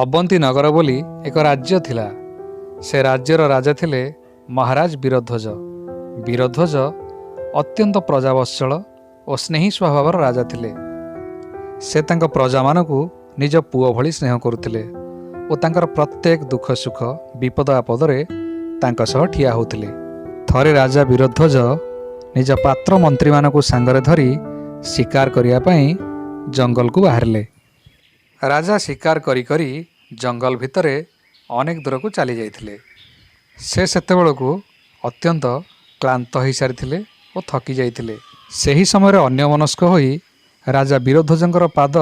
ଅବନ୍ତୀ ନଗର ବୋଲି ଏକ ରାଜ୍ୟ ଥିଲା। ସେ ରାଜ୍ୟର ରାଜା ଥିଲେ ମହାରାଜ ବୀରଧ୍ୱଜ। ବୀରଧ୍ୱଜ ଅତ୍ୟନ୍ତ ପ୍ରଜାବତ୍ସଳ ଓ ସ୍ନେହୀ ସ୍ୱଭାବର ରାଜା ଥିଲେ। ସେ ତାଙ୍କ ପ୍ରଜାମାନଙ୍କୁ ନିଜ ପୁଅ ଭଳି ସ୍ନେହ କରୁଥିଲେ ଓ ତାଙ୍କର ପ୍ରତ୍ୟେକ ଦୁଃଖ ସୁଖ, ବିପଦ ଆପଦରେ ତାଙ୍କ ସହ ଠିଆ ହେଉଥିଲେ। ଥରେ ରାଜା ବୀରଧ୍ୱଜ ନିଜ ପାତ୍ର ମନ୍ତ୍ରୀମାନଙ୍କୁ ସାଙ୍ଗରେ ଧରି ଶିକାର କରିବା ପାଇଁ ଜଙ୍ଗଲକୁ ବାହାରିଲେ। ରାଜା ଶିକାର କରି କରି ଜଙ୍ଗଲ ଭିତରେ ଅନେକ ଦୂରକୁ ଚାଲି ଯାଇଥିଲେ। ସେ ସେତେବେଳକୁ ଅତ୍ୟନ୍ତ କ୍ଳାନ୍ତ ହୋଇସାରିଥିଲେ ଓ ଥକି ଯାଇଥିଲେ। ସେହି ସମୟରେ ଅନ୍ୟମନସ୍କ ହୋଇ ରାଜା ବୀରଧ୍ୱଜଙ୍କର ପାଦ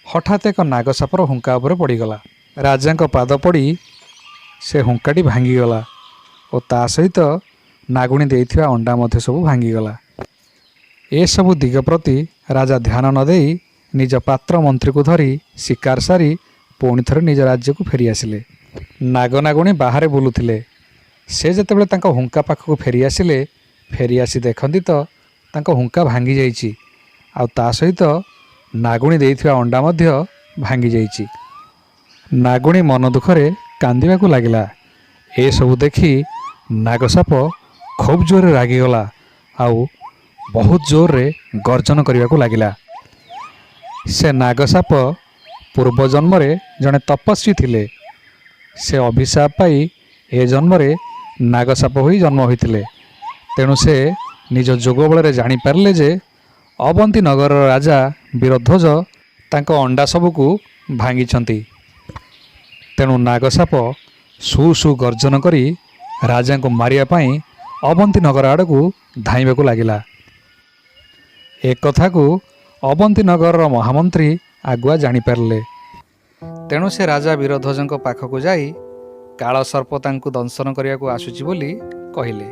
ହଠାତ୍ ଏକ ନାଗସାପର ହୁଙ୍କା ଉପରେ ପଡ଼ିଗଲା। ରାଜାଙ୍କ ପାଦ ପଡ଼ି ସେ ହୁଙ୍କାଟି ଭାଙ୍ଗିଗଲା ଓ ତା ସହିତ ନାଗୁଣୀ ଦେଇଥିବା ଅଣ୍ଡା ମଧ୍ୟ ସବୁ ଭାଙ୍ଗିଗଲା। ଏସବୁ ଦିଗ ପ୍ରତି ରାଜା ଧ୍ୟାନ ନ ଦେଇ ନିଜ ପାତ୍ର ମନ୍ତ୍ରୀକୁ ଧରି ଶିକାର ସାରି ପୁଣି ଥରେ ନିଜ ରାଜ୍ୟକୁ ଫେରିଆସିଲେ। ନାଗନାଗୁଣୀ ବାହାରେ ବୁଲୁଥିଲେ। ସେ ଯେତେବେଳେ ତାଙ୍କ ହୁଙ୍କା ପାଖକୁ ଫେରିଆସିଲେ, ଫେରିଆସି ଦେଖନ୍ତି ତ ତାଙ୍କ ହୁଙ୍କା ଭାଙ୍ଗି ଯାଇଛି ଆଉ ତା ସହିତ ନାଗୁଣୀ ଦେଇଥିବା ଅଣ୍ଡା ମଧ୍ୟ ଭାଙ୍ଗି ଯାଇଛି। ନାଗୁଣୀ ମନ ଦୁଃଖରେ କାନ୍ଦିବାକୁ ଲାଗିଲା। ଏସବୁ ଦେଖି ନାଗସାପ ଖୁବ୍ ଜୋରରେ ରାଗିଗଲା ଆଉ ବହୁତ ଜୋରରେ ଗର୍ଜନ କରିବାକୁ ଲାଗିଲା। ସେ ନାଗସାପ ପୂର୍ବ ଜନ୍ମରେ ଜଣେ ତପସ୍ୱୀ ଥିଲେ। ସେ ଅଭିଶାପ ପାଇ ଏ ଜନ୍ମରେ ନାଗସାପ ହୋଇ ଜନ୍ମ ହୋଇଥିଲେ। ତେଣୁ ସେ ନିଜ ଯୋଗ ବଳରେ ଜାଣିପାରିଲେ ଯେ ଅବନ୍ତୀ ନଗରର ରାଜା ବୀରଧ୍ୱଜ ତାଙ୍କ ଅଣ୍ଡା ସବୁକୁ ଭାଙ୍ଗିଛନ୍ତି। ତେଣୁ ନାଗସାପ ସୁ ସୁ ଗର୍ଜନ କରି ରାଜାଙ୍କୁ ମାରିବା ପାଇଁ ଅବନ୍ତୀ ନଗର ଆଡ଼କୁ ଧାଇଁବାକୁ ଲାଗିଲା। ଏକଥାକୁ ଅବନ୍ତୀ ନଗରର ମହାମନ୍ତ୍ରୀ ଆଗୁଆ ଜାଣିପାରିଲେ। ତେଣୁ ସେ ରାଜା ବୀରଧ୍ୱଜଙ୍କ ପାଖକୁ ଯାଇ କାଳସର୍ପ ତାଙ୍କୁ ଦଂଶନ କରିବାକୁ ଆସୁଛି ବୋଲି କହିଲେ।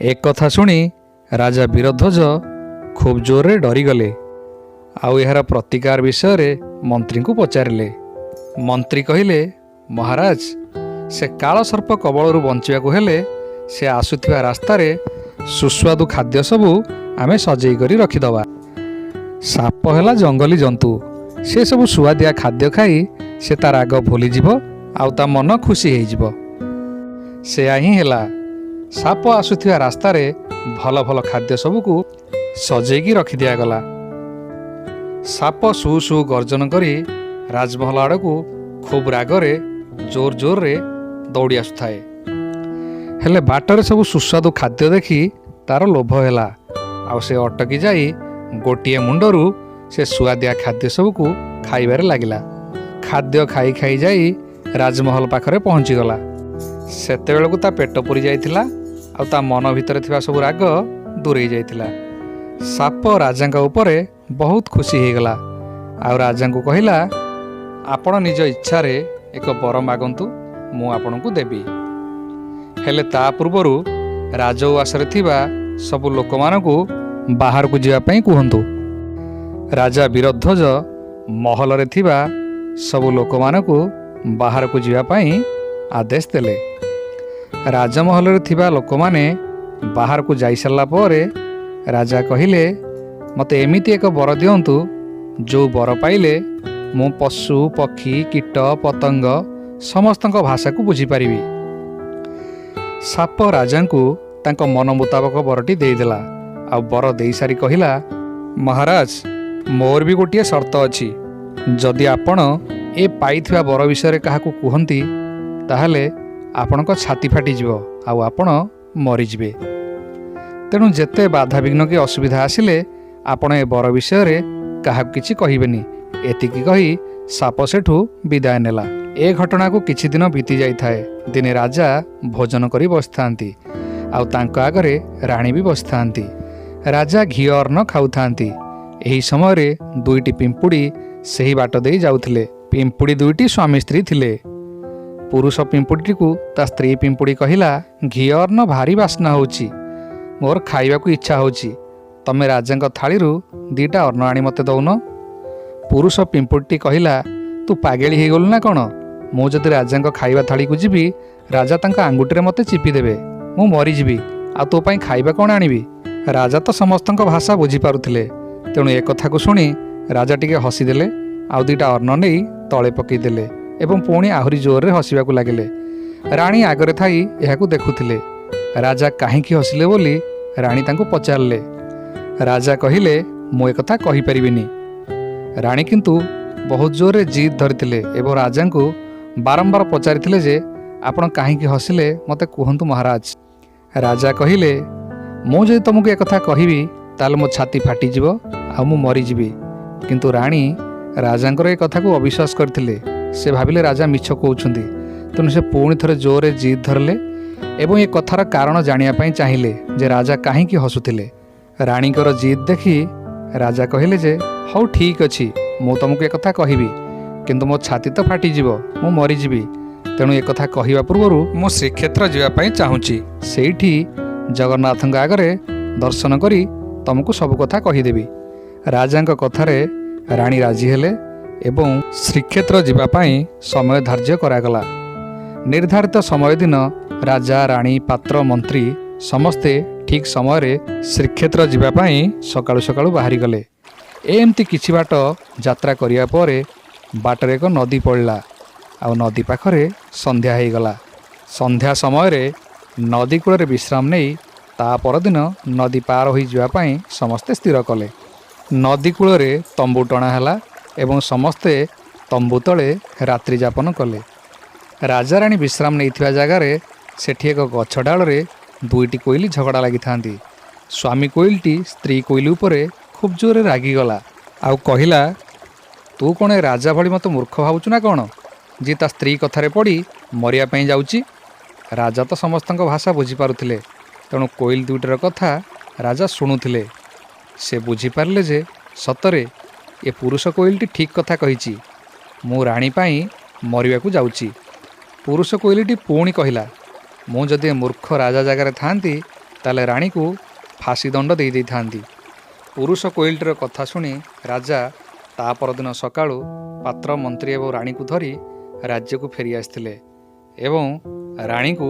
ଏକଥା ଶୁଣି ରାଜା ବୀରଧ୍ୱଜ ଖୁବ୍ ଜୋରରେ ଡରିଗଲେ ଆଉ ଏହାର ପ୍ରତିକାର ବିଷୟରେ ମନ୍ତ୍ରୀଙ୍କୁ ପଚାରିଲେ। ମନ୍ତ୍ରୀ କହିଲେ, ମହାରାଜ, ସେ କାଳସର୍ପ କବଳରୁ ବଞ୍ଚିବାକୁ ହେଲେ ସେ ଆସୁଥିବା ରାସ୍ତାରେ ସୁସ୍ୱାଦୁ ଖାଦ୍ୟ ସବୁ ଆମେ ସଜେଇ କରି ରଖିଦେବା। ସାପ ହେଲା ଜଙ୍ଗଲୀ ଜନ୍ତୁ। ସେ ସବୁ ସୁଆଦିଆ ଖାଦ୍ୟ ଖାଇ ସେ ତା ରାଗ ଭୁଲିଯିବ ଆଉ ତା ମନ ଖୁସି ହେଇଯିବ। ସେୟା ହିଁ ହେଲା। ସାପ ଆସୁଥିବା ରାସ୍ତାରେ ଭଲ ଭଲ ଖାଦ୍ୟ ସବୁକୁ ସଜେଇକି ରଖିଦିଆଗଲା। ସାପ ସୁ ସୁ ଗର୍ଜନ କରି ରାଜମହଲ ଆଡ଼କୁ ଖୁବ୍ ରାଗରେ ଜୋର ଜୋରରେ ଦୌଡ଼ି ଆସୁଥାଏ। ହେଲେ ବାଟରେ ସବୁ ସୁସ୍ୱାଦୁ ଖାଦ୍ୟ ଦେଖି ତାର ଲୋଭ ହେଲା ଆଉ ସେ ଅଟକି ଯାଇ ଗୋଟିଏ ମୁଣ୍ଡରୁ ସେ ସୁଆଦିଆ ଖାଦ୍ୟ ସବୁକୁ ଖାଇବାରେ ଲାଗିଲା। ଖାଦ୍ୟ ଖାଇ ଖାଇ ଯାଇ ରାଜମହଲ ପାଖରେ ପହଞ୍ଚିଗଲା। ସେତେବେଳକୁ ତା ପେଟ ପୁରି ଯାଇଥିଲା ଆଉ ତା ମନ ଭିତରେ ଥିବା ସବୁ ରାଗ ଦୂରେଇ ଯାଇଥିଲା। ସାପ ରାଜାଙ୍କ ଉପରେ ବହୁତ ଖୁସି ହେଇଗଲା ଆଉ ରାଜାଙ୍କୁ କହିଲା, ଆପଣ ନିଜ ଇଚ୍ଛାରେ ଏକ ବର ମାଗନ୍ତୁ, ମୁଁ ଆପଣଙ୍କୁ ଦେବି। ହେଲେ ତା ପୂର୍ବରୁ ରାଜଉଆସରେ ଥିବା ସବୁ ଲୋକମାନଙ୍କୁ ବାହାରକୁ ଯିବା ପାଇଁ କୁହନ୍ତୁ। ରାଜା ବୀରଧ୍ୱଜ ମହଲରେ ଥିବା ସବୁ ଲୋକମାନଙ୍କୁ ବାହାରକୁ ଯିବା ପାଇଁ ଆଦେଶ ଦେଲେ। ରାଜମହଲରେ ଥିବା ଲୋକମାନେ ବାହାରକୁ ଯାଇସାରିଲା ପରେ ରାଜା କହିଲେ, ମୋତେ ଏମିତି ଏକ ବର ଦିଅନ୍ତୁ, ଯେଉଁ ବର ପାଇଲେ ମୁଁ ପଶୁ, ପକ୍ଷୀ, କୀଟ ପତଙ୍ଗ ସମସ୍ତଙ୍କ ଭାଷାକୁ ବୁଝିପାରିବି। ସାପ ରାଜାଙ୍କୁ ତାଙ୍କ ମନ ମୁତାବକ ବରଟି ଦେଇଦେଲା ଆଉ ବର ଦେଇସାରି କହିଲା, ମହାରାଜ, ମୋର ବି ଗୋଟିଏ ସର୍ତ୍ତ ଅଛି। ଯଦି ଆପଣ ଏ ପାଇଥିବା ବର ବିଷୟରେ କାହାକୁ କୁହନ୍ତି, ତାହେଲେ ଆପଣଙ୍କ ଛାତି ଫାଟିଯିବ ଆଉ ଆପଣ ମରିଯିବେ। ତେଣୁ ଯେତେ ବାଧାବିଘ୍ନ କି ଅସୁବିଧା ଆସିଲେ ଆପଣ ଏ ବର ବିଷୟରେ କାହାକୁ କିଛି କହିବେନି। ଏତିକି କହି ସାପ ସେଠୁ ବିଦାୟ ନେଲା। ଏ ଘଟଣାକୁ କିଛି ଦିନ ବିତି ଯାଇଥାଏ। ଦିନେ ରାଜା ଭୋଜନ କରି ବସିଥାନ୍ତି ଆଉ ତାଙ୍କ ଆଗରେ ରାଣୀ ବି ବସିଥାନ୍ତି। ରାଜା ଘିଅ ଅନ୍ନ ଖାଉଥାନ୍ତି। ଏହି ସମୟରେ ଦୁଇଟି ପିମ୍ପୁଡ଼ି ସେହି ବାଟ ଦେଇ ଯାଉଥିଲେ। ପିମ୍ପୁଡ଼ି ଦୁଇଟି ସ୍ୱାମୀ ସ୍ତ୍ରୀ ଥିଲେ। ପୁରୁଷ ପିମ୍ପୁଡ଼ିଟିକୁ ତା ସ୍ତ୍ରୀ ପିମ୍ପୁଡ଼ି କହିଲା, ଘିଅ ଅନ୍ନ ଭାରି ବାସ୍ନା ହେଉଛି, ମୋର ଖାଇବାକୁ ଇଚ୍ଛା ହେଉଛି। ତମେ ରାଜାଙ୍କ ଥାଳିରୁ ଦୁଇଟା ଅନ୍ନ ଆଣି ମୋତେ ଦଉନ। ପୁରୁଷ ପିମ୍ପୁଡ଼ିଟି କହିଲା, ତୁ ପାଗେଳି ହେଇଗଲୁ ନା କ'ଣ? ମୁଁ ଯଦି ରାଜାଙ୍କ ଖାଇବା ଥାଳିକୁ ଯିବି, ରାଜା ତାଙ୍କ ଆଙ୍ଗୁଠିରେ ମୋତେ ଚିପିଦେବେ, ମୁଁ ମରିଯିବି। ଆଉ ତୋ ପାଇଁ ଖାଇବା କ'ଣ ଆଣିବି? ରାଜା ତ ସମସ୍ତଙ୍କ ଭାଷା ବୁଝିପାରୁଥିଲେ। ତେଣୁ ଏ କଥାକୁ ଶୁଣି ରାଜା ଟିକେ ହସିଦେଲେ ଆଉ ଦୁଇଟା ଅନ୍ନ ନେଇ ତଳେ ପକାଇଦେଲେ ଏବଂ ପୁଣି ଆହୁରି ଜୋରରେ ହସିବାକୁ ଲାଗିଲେ। ରାଣୀ ଆଗରେ ଥାଇ ଏହାକୁ ଦେଖୁଥିଲେ। ରାଜା କାହିଁକି ହସିଲେ ବୋଲି ରାଣୀ ତାଙ୍କୁ ପଚାରିଲେ। ରାଜା କହିଲେ, ମୁଁ ଏକଥା କହିପାରିବିନି। ରାଣୀ କିନ୍ତୁ ବହୁତ ଜୋରରେ ଜିଦ୍ ଧରିଥିଲେ ଏବଂ ରାଜାଙ୍କୁ ବାରମ୍ବାର ପଚାରିଥିଲେ ଯେ ଆପଣ କାହିଁକି ହସିଲେ, ମୋତେ କୁହନ୍ତୁ ମହାରାଜ। ରାଜା କହିଲେ, ମୁଁ ଯଦି ତୁମକୁ ଏକଥା କହିବି ତାହେଲେ ମୋ ଛାତି ଫାଟିଯିବ ଆଉ ମୁଁ ମରିଯିବି। କିନ୍ତୁ ରାଣୀ ରାଜାଙ୍କର ଏ କଥାକୁ ଅବିଶ୍ୱାସ କରିଥିଲେ। ସେ ଭାବିଲେ ରାଜା ମିଛ କହୁଛନ୍ତି। ତେଣୁ ସେ ପୁଣି ଥରେ ଜୋରରେ ଜିଦ୍ ଧରିଲେ ଏବଂ ଏ କଥାର କାରଣ ଜାଣିବା ପାଇଁ ଚାହିଁଲେ ଯେ ରାଜା କାହିଁକି ହସୁଥିଲେ। ରାଣୀଙ୍କର ଜିଦ୍ ଦେଖି ରାଜା କହିଲେ ଯେ ହଉ ଠିକ୍ ଅଛି, ମୁଁ ତୁମକୁ ଏକଥା କହିବି, କିନ୍ତୁ ମୋ ଛାତି ତ ଫାଟିଯିବ, ମୁଁ ମରିଯିବି। ତେଣୁ ଏକଥା କହିବା ପୂର୍ବରୁ ମୁଁ ଶ୍ରୀକ୍ଷେତ୍ର ଯିବା ପାଇଁ ଚାହୁଁଛି। ସେଇଠି ଜଗନ୍ନାଥଙ୍କ ଆଗରେ ଦର୍ଶନ କରି ତୁମକୁ ସବୁ କଥା କହିଦେବି। ରାଜାଙ୍କ କଥାରେ ରାଣୀ ରାଜି ହେଲେ ଏବଂ ଶ୍ରୀକ୍ଷେତ୍ର ଯିବା ପାଇଁ ସମୟ ଧାର୍ଯ୍ୟ କରାଗଲା। ନିର୍ଦ୍ଧାରିତ ସମୟ ଦିନ ରାଜା, ରାଣୀ, ପାତ୍ର, ମନ୍ତ୍ରୀ ସମସ୍ତେ ଠିକ୍ ସମୟରେ ଶ୍ରୀକ୍ଷେତ୍ର ଯିବା ପାଇଁ ସକାଳୁ ସକାଳୁ ବାହାରିଗଲେ। ଏମିତି କିଛି ବାଟ ଯାତ୍ରା କରିବା ପରେ ବାଟରେ ଏକ ନଦୀ ପଡ଼ିଲା ଆଉ ନଦୀ ପାଖରେ ସନ୍ଧ୍ୟା ହେଇଗଲା। ସନ୍ଧ୍ୟା ସମୟରେ ନଦୀ କୂଳରେ ବିଶ୍ରାମ ନେଇ ତା ପରଦିନ ନଦୀ ପାର ହୋଇଯିବା ପାଇଁ ସମସ୍ତେ ସ୍ଥିର କଲେ। ନଦୀ କୂଳରେ ତମ୍ବୁ ଟଣା ହେଲା ଏବଂ ସମସ୍ତେ ତମ୍ବୁ ତଳେ ରାତ୍ରି ଯାପନ କଲେ। ରାଜାରାଣୀ ବିଶ୍ରାମ ନେଇଥିବା ଜାଗାରେ ସେଠି ଏକ ଗଛ ଡାଳରେ ଦୁଇଟି କୋଇଲି ଝଗଡ଼ା ଲାଗିଥାନ୍ତି। ସ୍ୱାମୀ କୋଇଲଟି ସ୍ତ୍ରୀ କୋଇଲି ଉପରେ ଖୁବ୍ ଜୋରରେ ରାଗିଗଲା ଆଉ କହିଲା, ତୁ କ'ଣ ଏ ରାଜା ଭଳି ମୋତେ ମୂର୍ଖ ଭାବୁଛୁ ନା କ'ଣ, ଯିଏ ତା ସ୍ତ୍ରୀ କଥାରେ ପଡ଼ି ମରିବା ପାଇଁ ଯାଉଛି? ରାଜା ତ ସମସ୍ତଙ୍କ ଭାଷା ବୁଝିପାରୁଥିଲେ, ତେଣୁ କୋଇଲ ଦୁଇଟିର କଥା ରାଜା ଶୁଣୁଥିଲେ। ସେ ବୁଝିପାରିଲେ ଯେ ସତରେ ଏ ପୁରୁଷ କୋଇଲଟି ଠିକ୍ କଥା କହିଛି, ମୁଁ ରାଣୀ ପାଇଁ ମରିବାକୁ ଯାଉଛି। ପୁରୁଷ କୋଇଲିଟି ପୁଣି କହିଲା, ମୁଁ ଯଦି ଏ ମୂର୍ଖ ରାଜା ଜାଗାରେ ଥାଆନ୍ତି ତାହେଲେ ରାଣୀକୁ ଫାଶୀ ଦଣ୍ଡ ଦେଇ ଦେଇଥାନ୍ତି। ପୁରୁଷ କୋଇଲଟିର କଥା ଶୁଣି ରାଜା ତା ପରଦିନ ସକାଳୁ ପାତ୍ର, ମନ୍ତ୍ରୀ ଏବଂ ରାଣୀକୁ ଧରି ରାଜ୍ୟକୁ ଫେରି ଆସିଥିଲେ ଏବଂ ରାଣୀକୁ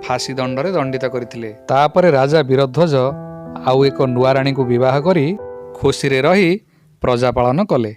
ଫାଶୀ ଦଣ୍ଡରେ ଦଣ୍ଡିତ କରିଥିଲେ। ତାପରେ ରାଜା ବୀରଧ୍ୱଜ ଆଉ ଏକ ନୂଆ ରାଣୀକୁ ବିବାହ କରି ଖୁସିରେ ରହି ପ୍ରଜା ପାଳନ କଲେ।